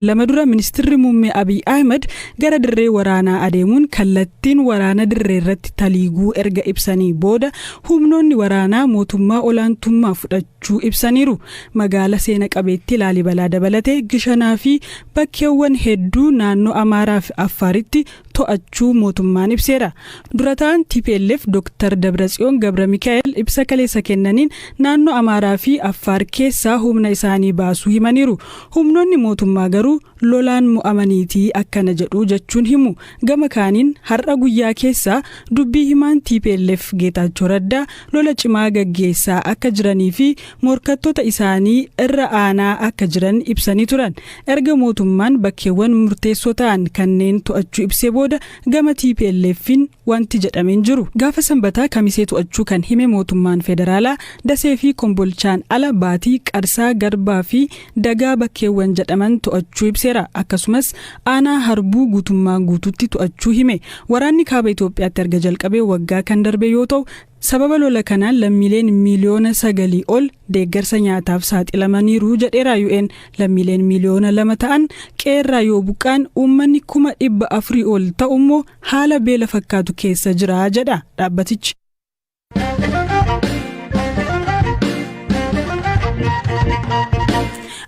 2 dura Ministirri Muummee Abiy Ahimad gara dirree waraanaa adeemuun kallattiin waraana dirreerratti taliiguu erga ibsanii booda humnoonni waraanaa mootummaa olaantummaa fudhachuu ibsaniiru. Magaala seena qabeettii Laalibalaa dabalatee Gishanaa fi bakkeewwan hedduu naannoo Amaaraa fi Affaaritti to'achuu mootummaan ibseera. Dura ta'an TPLF Dr. Dabratsiyoon Gabra Mikaa'el ibsa kaleessa kennaniin naannoo Amaaraa fi Affaar keessaa humna isaanii baasuu himaniiru. Humnoonni mootummaa garuu lolaan mo'amaniitii akkana jedhu jechuun himu. Gama kaaniin har'a guyyaa keessaa dubbii himaan TPLF Geetaachoo Raddaa lola cimaa gaggeessaa akka jiranii fi morkattoota isaanii irra aanaa akka jiran ibsanii turan. Erga mootummaan bakkeewwan murteessoo ta'an kanneen to'achuu ibsee booda gama TPLF'n wanti jedhamee hin jiru. Gaafa Sanbataa Kamisee to'achuu kan hime mootummaan federaalaa Dasee fi Kombolchaan ala Baatii, Qarsaa, Garbaa fi Dagaa bakkeewwan jedhaman to'achuu ibseera. Akkasumas aanaa Harbuu guutummaan guutuutti to'achuu hime. Waraanni kaaba Itoophiyaatti erga jalqabee waggaa kan darbe yoo ta'u, sababa lola kanaan lammiileen miiliyoona 9 ol deeggarsa nyaataaf saaxilamaniiru jedheera UN. Lammiileen miiliyoona 2 ta'an qe'eerraa yoo buqqa'an uummanni 400,000 ol ta'u immoo haala beela fakkaatu keessa jira jedha dhaabbatichi.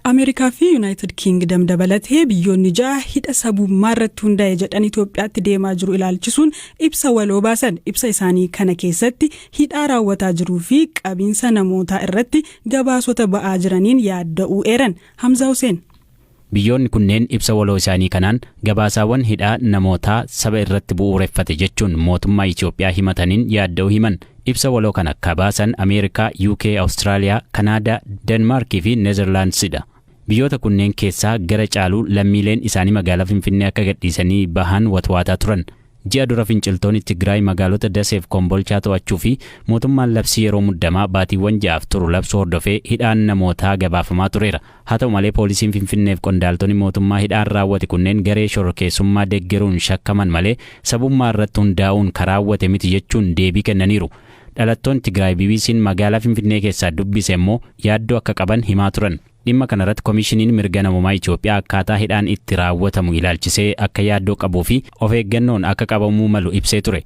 Ameerikaa fi Yuunaayitid Kiingdam dabalatee biyyoonni ja'a hidha sabummaa irratti hundaa'e jedhan Itoophiyaatti deemaa jiru ilaalchisuun ibsa waloo baasan. Ibsa isaanii kana keessatti hidhaa raawwataa jiruu fi qabiinsa namootaa irratti gabaasota ba'aa jiraniin yaadda'uu eeran. Hamzaa Huseen. Biyyoonni kunneen ibsa waloo isaanii kanaan gabaasaawwan hidhaa namootaa saba irratti bu'uureffate jechuun mootummaa Itoophiyaa himataniin yaadda'uu himan. Ibsa waloo kana ka baasan Ameerikaa, UK, Awustiraaliyaa, Kanaadaa, Denmaarkii fi Neezerlaandsidha. Biyyoota kunneen keessaa gara caalu lammiileen isaanii magaalaa Finfinnee akka gadhiisanii bahan watwaataa turan. Ji'a dura finciltoonni Tigraay magaalota Daseef Kombolchaa to'achuu fi mootummaan labsii yeroo muddamaa baatiiwwan ja'aaf turu labsuu hordofee hidhaan namootaa gabaafamaa tureera. Haa ta'u malee poolisiin Finfinneef qondaaltonni mootummaa hidhaan raawwate kunneen garee shororkeessummaa deggeruun shakkaman malee sabummaa irratti hundaa'uun ka raawwate miti jechuun deebii kennaniiru. Dhalattoonni Tigraay BBC'n magaalaa Finfinnee keessaa dubbise immoo yaaddoo akka qaban himaa turan. Dhimma kanarratti Komishiniin Mirga Namoomaa Itoophiyaa akkaataa hidhaan itti raawwatamu ilaalchisee akka yaaddoo qabuu fi of eeggannoon akka qabamuu malu ibsee ture.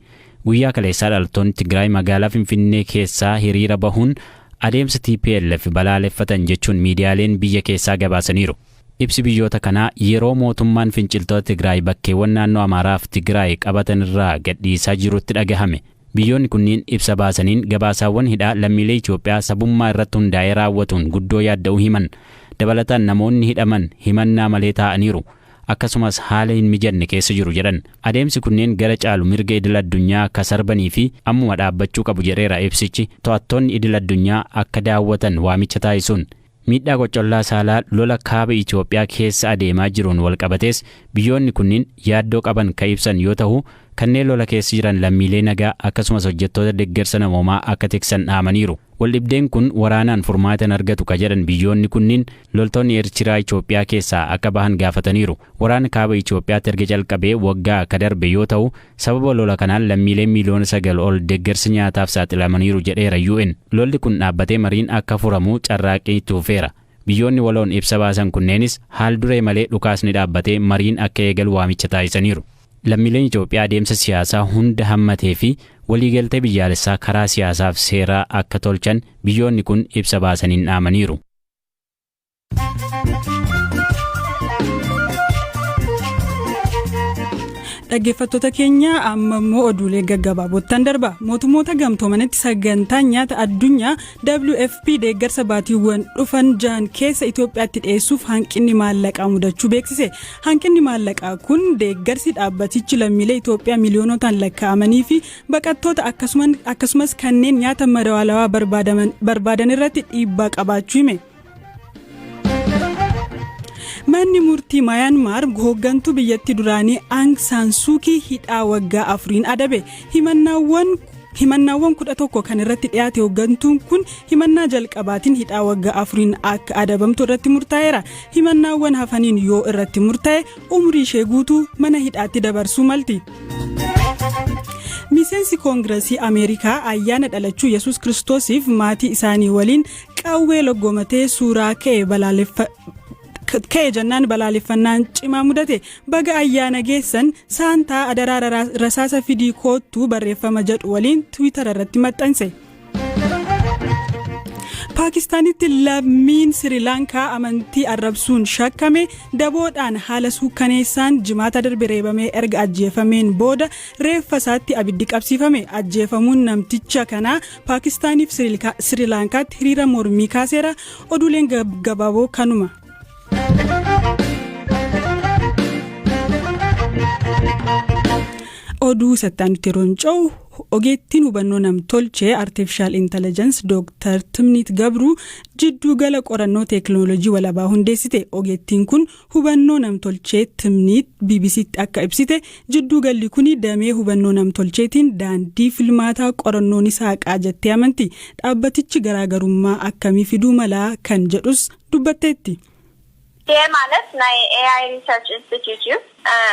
Guyyaa kaleessaa dhalattoonni Tigraay magaalaa Finfinnee keessaa hiriira bahuun adeemsa tplf balaaleffatan jechuun miidiyaaleen biyya keessaa gabaasaniiru. Ibsi biyyoota kanaa yeroo mootummaan finciltoota Tigraay bakkeewwan naannoo Amaaraa fi Tigraay qabatanirraa gadhiisaa jirutti dhagahame. Biyyoonni kunniin ibsa baasaniin gabaasaawwan hidhaa lammiilee Itoophiyaa sabummaa irratti hundaa'ee raawwatuun guddoo yaadda'uu himan. Dabalataan namoonni hidhaman himannaa malee taa'aniiru. Akkasumas haala hin mijanne keessa jiru jedhan. Adeemsi kunneen gara caalu mirga idil-addunyaa ka sarbanii fi ammuma dhaabbachuu qabu jedheera ibsichi to'attoonni idil-addunyaa akka daawwatan waamicha taasisuun. Miidhaa qoccollaa saalaa lola kaaba Itoophiyaa keessa adeemaa jiruun walqabatees biyyoonni kunniin yaaddoo qaban ka ibsan yoo tahu, kanneen lola keessa jiran lammiilee nagaa akkasumas hojjettoota deggersa namoomaa akka tiksan dhaamaniiru. Waldhibdeen kun waraanaan furmaata hin argatu ka jedhan biyyoonni kunniin loltoonni Eertiraa Itoophiyaa keessaa akka bahan gaafataniiru. Waraana kaaba Itoophiyaatti erga calqabee waggaa ka darbe yoo tahu, sababa lola kanaan lammiileen miiliyoona 9 ol deggersa nyaataaf saaxilamaniiru jedheera UN. Lolli kun dhaabbatee mariin akka furamu carraaqqiin itti fufeera. Biyyoonni waloon ibsa baasan kunneenis haal duree malee dhukaasni dhaabbatee mariin akka eegalu waamicha taasisaniiru. Lammiileen Itoophiyaa adeemsa siyaasaa hunda hammatee fi waliigaltee biyyaalessaa karaa siyaasaaf seeraa akka tolchan biyyoonni kun ibsa baasaniin dhaamaniiru. Dhaggeeffattoota keenya, amma immoo oduulee gaggabaabottan darba. Mootummoota Gamtoomanitti sagantaan nyaata addunyaa WFP deeggarsa baatiiwwan dhufan jahan keessa Itoophiyaatti dhiyeessuuf hanqinni maallaqaa mudachuu beeksise. Hanqinni maallaqaa kun deeggarsi dhaabbatichi lammiilee Itoophiyaa miiliyoonotaan lakkaa'amanii fi baqattoota akkasumas kanneen nyaata madaalawaa barbaadan irratti dhiibbaa qabaachuu hime. Manni murtii Mayaanmaar hooggantuu biyyattii duraanii Aung San Suu Kyi hidhaa waggaa 4n adabe. Himannaawwan 11 kan irratti dhiyaate hooggantuun kun himannaa jalqabaatiin hidhaa waggaa 4n akka adabamtu irratti murtaa'eera. Himannaawwan hafaniin yoo irratti murtaa'e umrii ishee guutuu mana hidhaatti dabarsuu malti. Miseensi Koongirasii Ameerikaa ayyaana dhalachuu Yesuus Kiristoosiif maatii isaanii waliin qawwee loggomatee suuraa ka'e balaaleffa. Ka'e jennaan balaaleffannaan cimaa mudate. "Baga ayyaana geessan, Saantaa, adaraa rasaasa fidii koottuu" barreeffama jedhu waliin Tiwiitara irratti maxxanse. Paakistaanitti lammiin Sirilaankaa amantii arrabsuun shakkame daboodhaan haala suukkaneessaan Jimaata darbe reebamee erga ajjeefameen booda reeffa isaatti abiddi qabsiifame. Ajjeefamuun namticha kanaa Paakistaaniif Sirilaankaatti hiriira mormii kaaseera. Oduuleen gabaaboo kanuma. Oduu sattaanutti yeroo ce'u, ogeettiin hubannoo namtolchee, artificial intelligence, Dooktar Timniit Gabruu jidduu gala qorannoo teeknooloojii walabaa hundeessite. Ogeettiin kun hubannoo namtolchee Timniit BBCtti akka ibsite, jidduu galli kun damee hubannoo namtolcheetiin daandii filmaataa qorannoon isaa haqaa jettee amanti. Dhaabbatichi garaagarummaa akkamii fiduu malaa kan jedhus dubbatteetti. ማለት ናይ AI research institute እዩ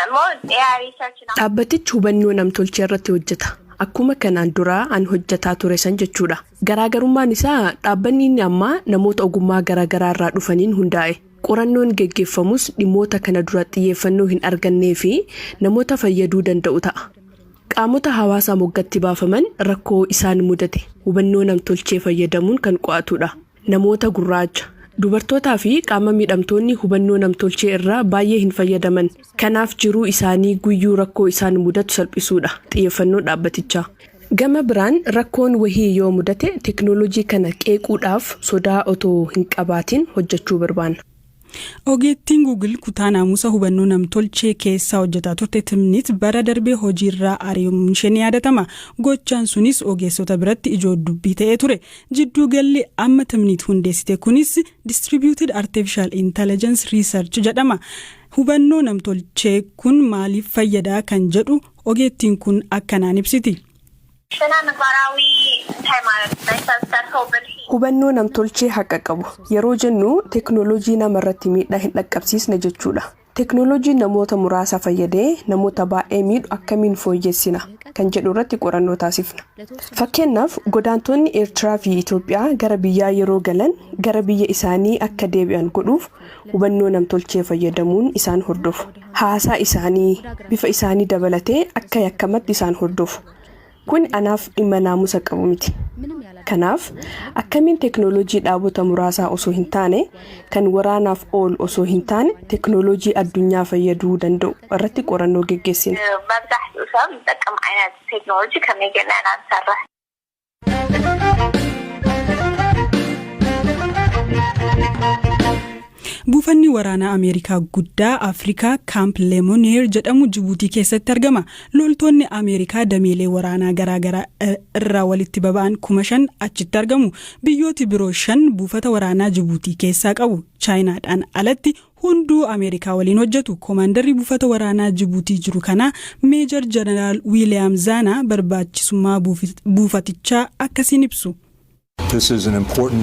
እሞ AI research. Dhaabbatichi hubannoo namtolchee irratti hojjeta. Akkuma kanaan duraa an hojjetaa ture san jechuudha. Garaagarummaan isaa dhaabbanni inni ammaa namoota ogummaa garaagaraa irraa dhufaniin hundaa'e. Qorannoon geggeeffamus dhimmoota kana dura xiyyeeffannoo hin argannee fi namoota fayyaduu danda'u ta'a. Qaamota hawaasaa moggatti baafaman rakkoo isaan mudate hubannoo namtolchee fayyadamuun kan qo'atudha. Namoota gurraacha, dubartootaa fi qaama miidhamtoonni hubannoo namtolchee irraa baay'ee hin fayyadaman. Kanaaf jiruu isaanii guyyuu rakkoo isaan mudatu salphisuudha xiyyeeffannoon dhaabbatichaa. Gama biraan rakkoon wahii yoo mudate teeknooloojii kana qeequudhaaf sodaa otoo hin qabaatiin hojjechuu barbaanna. Ogeettiin Google kutaa naamusa hubannoo namtolchee keessaa hojjetaa turte Timnit bara darbee hojiirraa ari'amuun ishee ni yaadatama. Gochaan sunis ogeessota biratti ijoo dubbii ta'ee ture. Jidduu galli amma Timnit hundeessite kunis Distributed Artificial Intelligence Research jedhama. Hubannoo namtolchee kun maaliif fayyadaa kan jedhu ogeettiin kun akkanaan ibsiti. ስነ ምግባራዊ እንታይ ማለት ናይ ሰብ ዝሰርሖ ብልሒ Hubannoo namtolchee haqa qabu yeroo jennu teeknooloojii namarratti miidhaa hin dhaqqabsiisne jechuudha. Teeknooloojiin namoota muraasa fayyadee namoota baay'ee miidhu akkamiin fooyyessina kan jedhu irratti qorannoo taasifna. Fakkeenyaaf, godaantonni Eertiraa fi Itoophiyaa gara biyyaa yeroo galan gara biyya isaanii akka deebi'an godhuuf hubannoo namtolchee fayyadamuun isaan hordofu. Haasaa isaanii, bifa isaanii dabalatee akka yakkamatti isaan hordofu. Kun anaaf dhimma naamusa qabu miti. Kanaaf akkamiin teeknooloojii dhaabota muraasaa osoo hin taane, kan waraanaaf oolu osoo hin taane, teeknooloojii addunyaa fayyaduu danda'u irratti qorannoo geggeessina. መብዛሕትኡ ሰብ ዝጠቅም ዓይነት ቴክኖሎጂ ከመይ ጌርና ኢና ንሰርሕ? Buufanni waraanaa Ameerikaa guddaa Afrikaa Kaamp Leemoneer jedhamu Jibuutii keessatti argama. Loltoonni Ameerikaa dameelee waraanaa garaagaraa irraa walitti baba'an 5,000 achitti argamu. Biyyooti biroo shan buufata waraanaa Jibuutii keessaa qabu. Chaayinaadhaan alatti hunduu Ameerikaa waliin hojjetu. Koomaandarri buufata waraanaa Jibuutii jiru kanaa Meejar Jeneraal Wiiliyaam Zaanaa barbaachisummaa buufatichaa akkasiin ibsu. Iddoon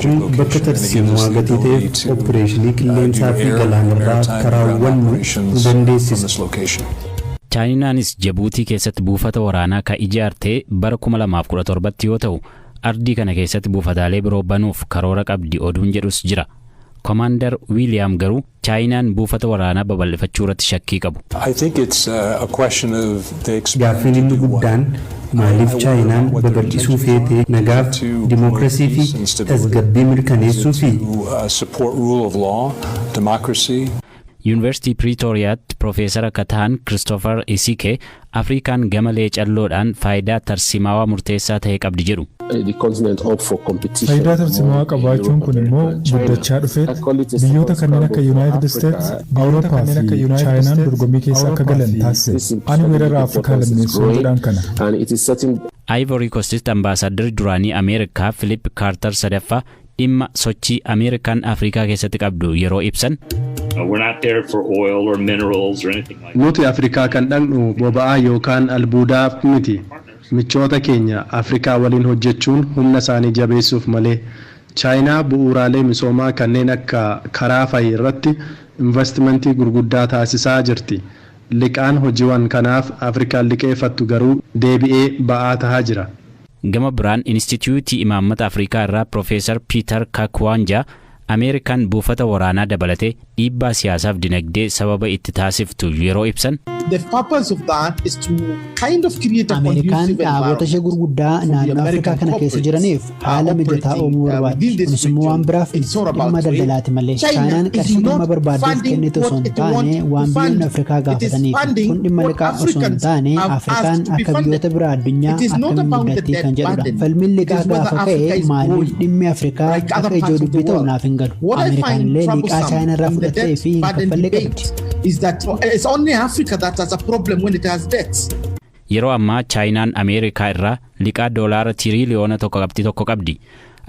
kun bakka tarsiimoo gatii ta'eef opereeshinii qilleensaa fi galaanarraa akka raawwannu nu dandeessisa. Chaayinaanis Jibuutii keessatti buufata waraanaa kan ijaarte bara 2017tti yoo ta'u, ardii kana keessatti buufataalee biroo banuuf karoora qabdi oduun jedhus jira. Koomaandar Wiiliyaam garuu Chaayinaan buufata waraanaa babal'ifachuu irratti shakkii qabu. Gaaffiin inni guddaan maaliif Chaayinaan babal'isuu feetee? Nagaaf, dimookiraasii fi tasgabbii mirkaneessuu fi Yuunivarsiitii Piriitooriyaatti Piroofeesara akka ta'an Kiristoofer Isike Afrikaan gama leecalloodhaan faayidaa tarsimaawaa murteessaa ta'e qabdi jedhu. Faayidaa tarsimaawaa qabaachuun kun immoo guddachaa dhufeet biyyoota kanneen akka Yuunaayitid Isteets, Awurooppaa fi Chaayinaan dorgommii keessa akka galan taasise. Ani weerara Afrikaa lammeessuu jedhaan kana. Ivory Coastitti ambaasaaddarri duraanii Ameerikaa Philip Kaartar sadaffaa dhimma sochii Ameerikaan Afrikaa keessatti qabdu yeroo ibsan. Nuti Afrikaa kan dhaqnu boba'aa yookaan albuudaaf miti. Michoota keenya Afrikaa waliin hojjechuun humna isaanii jabeessuuf malee. Chaayinaa bu'uuraalee misoomaa kanneen akka karaa fa'i irratti investimentii gurguddaa taasisaa jirti. Liqaan hojiiwwan kanaaf Afrikaan liqeeffattu garuu deebi'ee ba'aa tahaa jira. Gama biraan Inistituutii Imaammata Afrikaa irraa Piroofeesar Piiter Kakwanja Ameerikaan buufata waraanaa dabalatee dhiibbaa siyaasaaf dinagdee sababa itti taasiftu yeroo ibsan. Ameerikaan dhaabota ishee gurguddaa naannoo Afrikaa kana keessa jiraniif haala mijataa uumuu barbaaddi. Kunis immoo waan biraaf dhimma daldalaati malee. Chaayinaan qarshii dhimma barbaaddeef kennitu osoo hin taane waan biyyoonni Afrikaa gaafataniif. Kun dhimma liqaa osoo hin taane, Afrikaan akka biyyoota biraa addunyaa akkamiin guddatti kan jedhudha. Falmiin liqaa gaafa ka'e maaliif dhimmi Afrikaa akka ijoo dubbii ta'u naaf hin galu. Ameerikaan illee liqaa Chaayinaa irraa fudhattee fi hin kaffalle qabdi. Is that it's only Africa that has a problem when it has debts. Yeroo ammaa Chaayinaan Ameerikaa irraa liqaa doolaara tiriiliyoona 1.1 qabdi.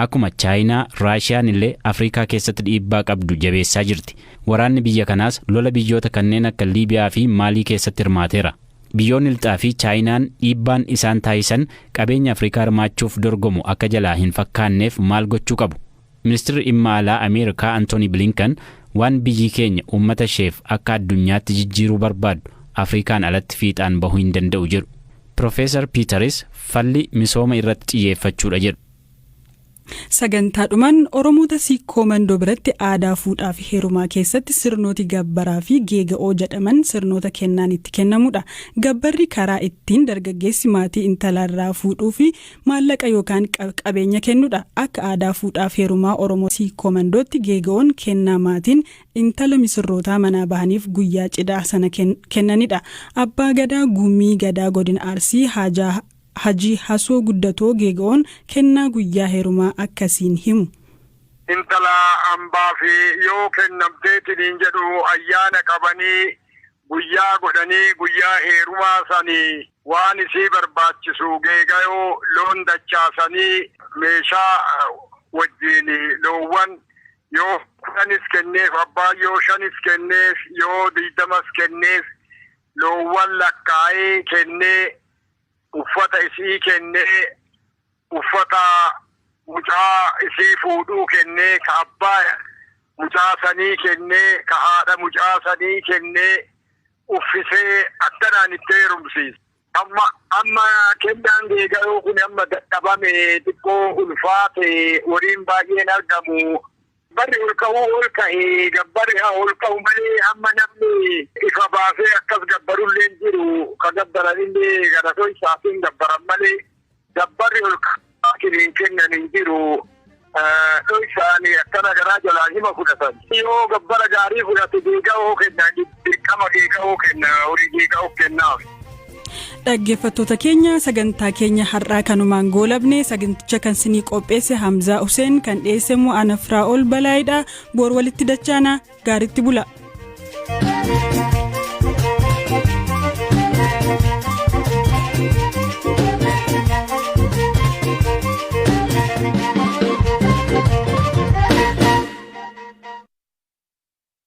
Akkuma Chaayinaa, Raashiyaan illee Afrikaa keessatti dhiibbaa qabdu jabeessaa jirti. Waraanni biyya kanaas lola biyyoota kanneen akka Liibiyaa fi Maalii keessatti hirmaateera. Biyyoonni lixaa fi Chaayinaan dhiibbaan isaan taasisan qabeenya Afrikaa hirmaachuuf dorgomu akka jalaa hin fakkaanneef maal gochuu qabu? Ministeerri dhimma alaa Ameerikaa Antooni Bilinkan waan biyyi keenya uummata isheef akka addunyaatti jijjiiruu barbaaddu Afrikaan alatti fiixaan bahuu hin danda'u jedhu. Profeesar Piiteris falli misooma irratti xiyyeeffachuudha jedhu. Sagantaadhumaan Oromoota Siikkoo Mandoo biratti aadaa fuudhaa fi heerumaa keessatti sirnooti gabbaraa fi geega'oo jedhaman sirnoota kennaan itti kennamudha. Gabbarri karaa ittiin dargaggeessi maatii intalaarraa fuudhuu fi maallaqa yookaan qabeenya kennudha. Akka aadaa fuudhaa fi heerumaa Oromoo Siikkoo Mandootti geega'oon kennaa maatiin intala misirrootaa manaa bahaniif guyyaa cidhaa sana kennanidha. Abbaa Gadaa Gumii Gadaa Godina Arsii Haajaa Hajii Hasoo Guddatoo geega'oon kennaa guyyaa heerumaa akkasiin himu. Intala hambaa fi yoo kennamteetiniin jedhu ayyaana qabanii guyyaa godhanii guyyaa heerumaa sanii waan isii barbaachisu geegayoo loon dachaasanii meeshaa wajjiin loowwan yoo 10s kenneef, abbaan yoo shanis kenneef, yoo 20s kenneef, loowwan lakkaa'ee kennee, uffata isii kennee, uffata mucaa isii fuudhuu kennee, ka abbaa mucaa sanii kennee, ka haadha mucaa sanii kennee, uffisee akkanaan itti heerumsiisa. Amma kennaan geegaruu kun amma dadhabame, xiqqoo ulfaate, horiin baay'een argamu. Barri ol ka'uu ol ka'ee gabbarri haa ol ka'u malee amma namni ifa baasee akkas gabbarullee hin jiru. Ka gabbaranillee garatoo isaatiin gabbaran malee gabbarri ol ka'aa hin kennan hin jiru. Isaanii akkana garaa jalaa hima fudhatan. Yoo gabbara gaarii fudhate geega'oo kenna, dirqama geega'oo kenna, horii geega'oo kennaaf. Dhaggeeffattoota keenya, sagantaa keenya har'aa kanumaan goolabne. Saganticha kan sinii qopheesse Hamzaa Huseen, kan dhiyeesse immoo ana Firaa'ol Balaayidha. Boor walitti dachaana, gaaritti bula.